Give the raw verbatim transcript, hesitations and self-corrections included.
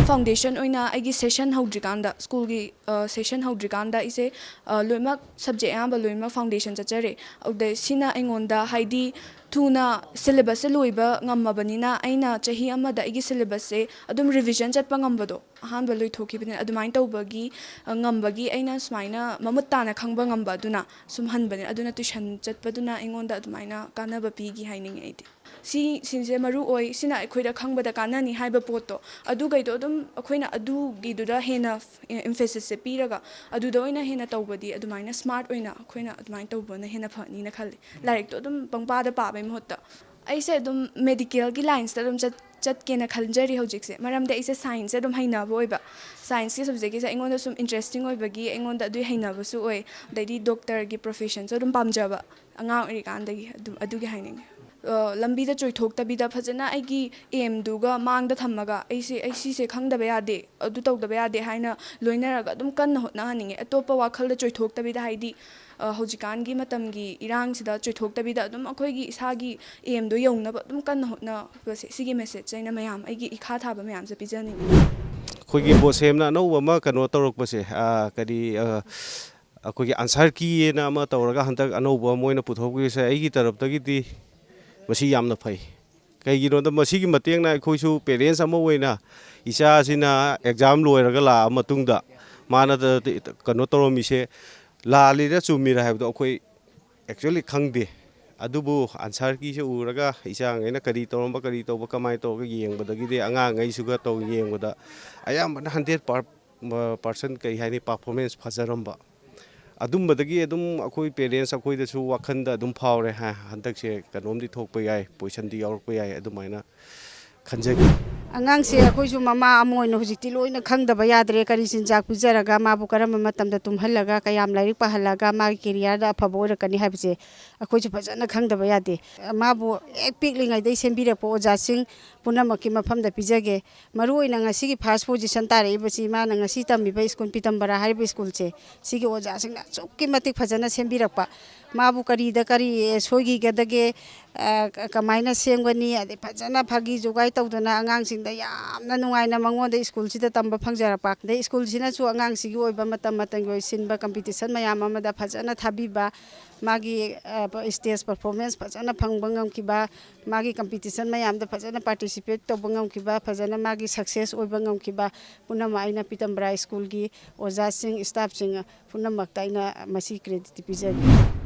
Foundation ꯑꯣꯏꯅ ꯑꯩꯒꯤ session ꯍꯧꯗ꯭ꯔꯤꯀꯥꯟꯗ, ꯁ꯭ꯀꯨꯜꯒꯤ ꯁꯦꯁꯟ ꯍꯧꯗ꯭ꯔꯤꯀꯥꯟꯗ ꯑꯩꯁꯦ ꯂꯣꯏꯅꯃꯛ, ꯁꯕꯖꯦꯛ ꯑꯌꯥꯝꯕ ꯂꯣꯏꯅꯃꯛ ꯐꯥꯎꯟꯗꯦꯁꯟ ꯆꯠꯆꯔꯦ꯫ ꯑꯗꯨꯗ ꯁꯤꯅ ꯑꯩꯉꯣꯟꯗ, ꯍꯥꯏꯗꯤ, ꯊꯨꯅ ꯁꯤꯂꯦꯕꯁꯁꯦ ꯂꯣꯏꯕ ꯉꯝꯃꯕꯅꯤꯅ, ꯑꯩꯅ ꯆꯍꯤ ꯑꯃꯗ ꯑꯩꯒꯤ ꯁꯤꯂꯦꯕꯁꯁꯦ ꯑꯗꯨꯝ ꯔꯤꯚꯤꯖꯟ ꯆꯠꯄ ꯉꯝꯕꯗꯣ, ꯑꯍꯥꯟꯕ ꯂꯣꯏꯊꯣꯛꯈꯤꯕꯅꯤꯅ, ꯑꯗꯨꯃꯥꯏꯅ ꯇꯧꯕꯒꯤ, ꯑ, ꯉꯝꯕꯒꯤ ꯑꯩꯅ ꯁꯨꯃꯥꯏꯅ ꯃꯃꯨꯠ ꯇꯥꯅ ꯈꯪꯕ ꯉꯝꯕ ꯑꯗꯨꯅ ꯁꯨꯝ ꯍꯟꯕꯅꯦ꯫ ꯑꯗꯨꯅ ꯇ꯭ꯌꯨꯁꯟ ꯆꯠꯄꯗꯨꯅ ꯑꯩꯉꯣꯟꯗ ꯑꯗꯨꯃꯥꯏꯅ ꯀꯥꯟꯅꯕ ꯄꯤꯈꯤ ꯍꯥꯏꯅꯤꯡꯉꯦ ꯑꯩꯗꯤ꯫ ꯁꯤꯁꯤꯡꯁꯦ ꯃꯔꯨ ꯑꯣꯏ, ꯁꯤꯅ ꯑꯩꯈꯣꯏꯗ ꯈꯪꯕꯗ ꯀꯥꯟꯅꯅꯤ ꯍꯥꯏꯕ ꯄꯣꯠꯇꯣ, ꯑꯗꯨꯈꯩꯗꯣ ꯑꯗꯨꯝ ꯑꯩꯈꯣꯏꯅ ꯑꯗꯨꯒꯤꯗꯨꯗ ꯍꯦꯟꯅ ꯏꯝꯐꯦꯁꯤꯁꯁꯦ ꯄꯤꯔꯒ, ꯑꯗꯨꯗ ꯑꯣꯏꯅ ꯍꯦꯟꯅ ꯇꯧꯕꯗꯤ, ꯑꯗꯨꯃꯥꯏꯅ ꯁ꯭ꯃꯥꯔꯠ ꯑꯣꯏꯅ ꯑꯩꯈꯣꯏꯅ ꯑꯗꯨꯃꯥꯏꯅ ꯇꯧꯕꯅ ꯍꯦꯟꯅ ꯐꯅꯤꯅ ꯈꯜꯂꯤ꯫ ꯂꯥꯏꯔꯤꯛꯇꯣ ꯑꯗꯨꯝ ꯄꯪꯄꯥꯗ ꯄꯥꯕꯩ ꯃꯍꯨꯠꯇ꯫ ꯑꯩꯁꯦ ꯑꯗꯨꯝ ꯃꯦꯗꯤꯀꯦꯜꯒꯤ ꯂꯥꯏꯟꯁꯇ ꯑꯗꯨꯝ ꯆꯠ-, ꯆꯠꯀꯦꯅ ꯈꯟꯖꯔꯤ ꯍꯧꯖꯤꯛꯁꯦ꯫ ꯃꯔꯝꯗꯤ ꯑꯩꯁꯦ ꯁꯥꯏꯟꯁꯁꯦ ꯑꯗꯨꯝ ꯍꯩꯅꯕ ꯑꯣꯏꯕ꯫ ꯁꯥꯏꯟꯁꯀꯤ ꯁꯕꯖꯦꯛꯀꯤꯁꯦ ꯑꯩꯉꯣꯟꯗ ꯁꯨꯝ ꯏꯟꯇꯔꯦꯁꯇꯤꯡ ꯑꯣꯏꯕꯒꯤ, ꯑꯩꯉꯣꯟꯗ ꯑꯗꯨꯒꯤ ꯍꯩꯅꯕꯁꯨ ꯑꯣꯏ꯫ ꯑꯗꯩꯗꯤ ꯗꯣꯛꯇꯔꯒꯤ ꯄ꯭ꯔꯣꯐꯦꯁꯟꯁꯨ ꯑꯗꯨꯝ ꯄꯥꯝꯖꯕ ꯑꯉꯥꯡ ꯑꯣꯏꯔꯤꯀꯥꯟꯗꯒꯤ꯫ ꯑꯗꯨ, ꯑꯗꯨꯒꯤ ꯍꯥꯏꯅꯤꯡꯉꯤ꯫ ꯑ, ꯂꯝꯕꯤꯗ ꯆꯣꯏꯊꯣꯛꯇꯕꯤꯗ, ꯐꯖꯅ ꯑꯩꯒꯤ ꯑꯦꯝꯗꯨꯒ ꯃꯥꯡꯗ ꯊꯝꯃꯒ, ꯑꯩꯁꯦ, ꯑꯩ ꯁꯤꯁꯦ ꯈꯪꯗꯕ ꯌꯥꯗꯦ, ꯑꯗꯨ ꯇꯧꯗꯕ ꯌꯥꯗꯦ ꯍꯥꯏꯅ ꯂꯣꯏꯅꯔꯒ ꯑꯗꯨꯝ ꯀꯟꯅ ꯍꯣꯠꯅꯍꯟꯅꯤꯡꯉꯦ꯫ ꯑꯇꯣꯞꯄ ꯋꯥꯈꯜꯗ ꯆꯣꯏꯊꯣꯛꯇꯕꯤꯗ, ꯍꯥꯏꯗꯤ, ꯑ, ꯍꯧꯖꯤꯛꯀꯥꯟꯒꯤ ꯃꯇꯝꯒꯤ ꯏꯔꯥꯡꯁꯤꯗ ꯆꯣꯏꯊꯣꯛꯇꯕꯤꯗ, ꯑꯗꯨꯝ ꯑꯩꯈꯣꯏꯒꯤ ꯏꯁꯥꯒꯤ ꯑꯦꯝꯗꯣ ꯌꯧꯅꯕ ꯑꯗꯨꯝ ꯀꯟꯅ ꯍꯣꯠꯅꯕꯁꯦ, ꯁꯤꯒꯤ ꯃꯦꯁꯦꯖꯁꯦ ꯑꯩꯅ ꯃꯌꯥꯝ, ꯑꯩꯒꯤ ꯏꯈꯥ ꯊꯥꯕ ꯃꯌꯥꯝꯁꯦ ꯄꯤꯖꯅꯤꯡꯉꯤ꯫ ꯑꯩꯈꯣꯏꯒꯤ ꯕꯣꯁꯦꯝꯅ ꯑꯅꯧꯕ ꯑꯃ ꯀꯩꯅꯣ ꯇꯧꯔꯛꯄꯁꯦ, ꯑ, ꯀꯔꯤ, ꯑ, ꯑꯩꯈꯣꯏꯒꯤ ꯑꯟꯁꯥꯔ ꯀꯤ ꯑꯅ ꯑꯃ ꯇꯧꯔꯒ ꯍꯟꯗꯛ ꯑꯅꯧꯕ ꯑꯃ ꯑꯣꯏꯅ ꯄꯨꯊꯣꯛꯄꯤꯕꯁꯦ, ꯑꯩꯒꯤ ꯇꯔꯞꯇꯒꯤꯗꯤ ꯃꯁꯤ ꯌꯥꯝꯅ ꯐꯩ꯫ ꯀꯩꯒꯤꯅꯣꯗ, ꯃꯁꯤꯒꯤ ꯃꯇꯦꯡꯅ ꯑꯩꯈꯣꯏꯁꯨ ꯄꯦꯔꯦꯟꯁ ꯑꯃ ꯑꯣꯏꯅ ꯏꯆꯥꯁꯤꯅ ꯑꯦꯛꯖꯥꯝ ꯂꯣꯏꯔꯒ ꯂꯥꯛꯑ ꯃꯇꯨꯡꯗ ꯃꯥꯅ ꯇ-, ꯇ-, ꯀꯩꯅꯣ ꯇꯧꯔꯝꯃꯤꯁꯦ ꯂꯥꯜꯂꯤꯔ ꯆꯨꯝꯃꯤꯔ ꯍꯥꯏꯕꯗꯣ ꯑꯩꯈꯣꯏ ꯑꯦꯛꯆꯨꯋꯦꯂꯤ ꯈꯪꯗꯦ꯫ ꯑꯗꯨꯕꯨ ꯑꯟꯁꯥꯔ ꯀꯤꯁꯦ ꯎꯔꯒ ꯏꯆꯥꯉꯩꯅ ꯀꯔꯤ ꯇꯧꯔꯝꯕ, ꯀꯔꯤ ꯇꯧꯕ, ꯀꯃꯥꯏꯅ ꯇꯧꯔꯒ ꯌꯦꯡꯕꯗꯒꯤꯗꯤ, ꯑꯉꯥꯡꯉꯩꯁꯨꯒ ꯇꯧ ꯌꯦꯡꯕꯗ ꯑꯌꯥꯝꯕꯅ ꯍꯟꯗ꯭ꯔꯦꯠ ꯄꯥꯔ-, ꯄꯥꯔꯁꯦꯟ, ꯀꯔꯤ ꯍꯥꯏꯅꯤ, ꯄꯥꯔꯐꯣꯔꯃꯦꯟꯁ ꯐꯖꯔꯝꯕ꯫ ꯑꯗꯨꯝꯕꯗꯒꯤ ꯑꯗꯨꯝ ꯑꯩꯈꯣꯏ ꯄꯦꯔꯦꯟꯁ ꯑꯩꯈꯣꯏꯗꯁꯨ ꯋꯥꯈꯟꯗ ꯑꯗꯨꯝ ꯐꯥꯎꯔꯦ, ꯍꯥ, ꯍꯟꯗꯛꯁꯦ ꯀꯩꯅꯣꯝꯗꯤ ꯊꯣꯛꯄ ꯌꯥꯏ, ꯄꯣꯖꯤꯁꯟꯗꯤ ꯌꯥꯎꯔꯛꯄ ꯌꯥꯏ, ꯑꯗꯨꯃꯥꯏꯅ ꯈꯟꯖꯈꯤ꯫ ꯑꯉꯥꯡꯁꯦ ꯑꯩꯈꯣꯏꯁꯨ ꯃꯃꯥ ꯑꯃ ꯑꯣꯏꯅ ꯍꯧꯖꯤꯛꯇꯤ ꯂꯣꯏꯅ ꯈꯪꯗꯕ ꯌꯥꯗ꯭ꯔꯦ꯫ ꯀꯔꯤ ꯆꯤꯟꯖꯥꯛ ꯄꯤꯖꯔꯒ, ꯃꯥꯕꯨ ꯀꯔꯝꯕ ꯃꯇꯝꯗ ꯇꯨꯝꯍꯜꯂꯒ, ꯀꯌꯥꯝ ꯂꯥꯏꯔꯤꯛ ꯄꯥꯍꯜꯂꯒ ꯃꯥꯒꯤ ꯀꯦꯔꯤꯌꯔꯗ ꯑꯐꯕ ꯑꯣꯏꯔꯛꯀꯅꯤ ꯍꯥꯏꯕꯁꯦ ꯑꯩꯈꯣꯏꯁꯨ ꯐꯖꯅ ꯈꯪꯗꯕ ꯌꯥꯗꯦ꯫ ꯃꯥꯕꯨ ꯍꯦꯛ ꯄꯤꯛꯂꯤꯉꯩꯗꯒꯤ ꯁꯦꯝꯕꯤꯔꯛꯄ ꯑꯣꯖꯥꯁꯤꯡ ꯄꯨꯝꯅꯃꯛꯀꯤ ꯃꯐꯝꯗ ꯄꯤꯖꯒꯦ꯫ ꯃꯔꯨꯑꯣꯏꯅ ꯉꯁꯤꯒꯤ ꯐꯥꯔꯁ ꯄꯣꯖꯤꯁꯟ ꯇꯥꯔꯛꯏꯕꯁꯤ ꯃꯥꯅ ꯉꯁꯤ ꯇꯝꯃꯤꯕ ꯁ꯭ꯀꯨꯜ ꯄꯤꯇꯝꯕꯔꯥ ꯍꯥꯏꯔꯤꯕ ꯁ꯭ꯀꯨꯜꯁꯦ, ꯁꯤꯒꯤ ꯑꯣꯖꯥꯁꯤꯡꯅ ꯑꯁꯨꯛꯀꯤ ꯃꯇꯤꯛ ꯐꯖꯅ ꯁꯦꯝꯕꯤꯔꯛꯄ꯫ ꯃꯥꯕꯨ ꯀꯔꯤꯗ ꯀꯔꯤ ꯁꯣꯏꯈꯤꯒꯗꯒꯦ, ꯑ, ꯀ-, ꯀꯃꯥꯏꯅ ꯁꯦꯝꯒꯅꯤ, ꯑꯗꯩ ꯐꯖꯅ ꯐꯥꯒꯤ ꯖꯨꯒꯥꯏ ꯇꯧꯗꯅ ꯑꯉꯥꯡꯁꯤꯡ ꯗ ꯌꯥꯝꯅ ꯅꯨꯡꯉꯥꯏꯅ ꯃꯉꯣꯟꯗ ꯁ꯭ꯀꯨꯜꯁꯤꯗ ꯇꯝꯕ ꯐꯪꯖꯔꯛꯄ꯫ ꯑꯗꯩ ꯁ꯭ꯀꯨꯜꯁꯤꯅꯁꯨ ꯑꯉꯥꯡꯁꯤꯒꯤ ꯑꯣꯏꯕ ꯃꯇꯝ ꯃꯇꯝꯒꯤ ꯑꯣꯏ ꯁꯤꯟꯕ ꯀꯝꯄꯤꯇꯤꯁꯟ ꯃꯌꯥꯝ ꯑꯃꯗ ꯐꯖꯅ ꯊꯥꯕꯤꯕ, ꯃꯥꯒꯤ, ꯑ, ꯁ꯭ꯇꯦꯖ ꯄꯔꯐꯣꯔꯃꯦꯟꯁ ꯐꯖꯅ ꯐꯪꯕ ꯉꯝꯈꯤꯕ, ꯃꯥꯒꯤ ꯀꯝꯄꯤꯇꯤꯁꯟ ꯃꯌꯥꯝꯗ ꯐꯖꯅ ꯄꯥꯔꯇꯤꯁꯤꯄꯦꯠ ꯇꯧꯕ ꯉꯝꯈꯤꯕ, ꯐꯖꯅ ꯃꯥꯒꯤ ꯁꯛꯁꯦꯁ ꯑꯣꯏꯕ ꯉꯝꯈꯤꯕ ꯄꯨꯝꯅꯃꯛ ꯑꯩꯅ ꯄꯤꯇꯝꯕꯔꯥ ꯁ꯭ꯀꯨꯜꯒꯤ ꯑꯣꯖꯥꯁꯤꯡ, ꯁ꯭ꯇꯥꯐꯁꯤꯡ ꯄꯨꯝꯅꯃꯛꯇ ꯑꯩꯅ ꯃꯁꯤ ꯀ꯭ꯔꯦꯗꯤꯠ ꯄꯤꯖꯔꯤ꯫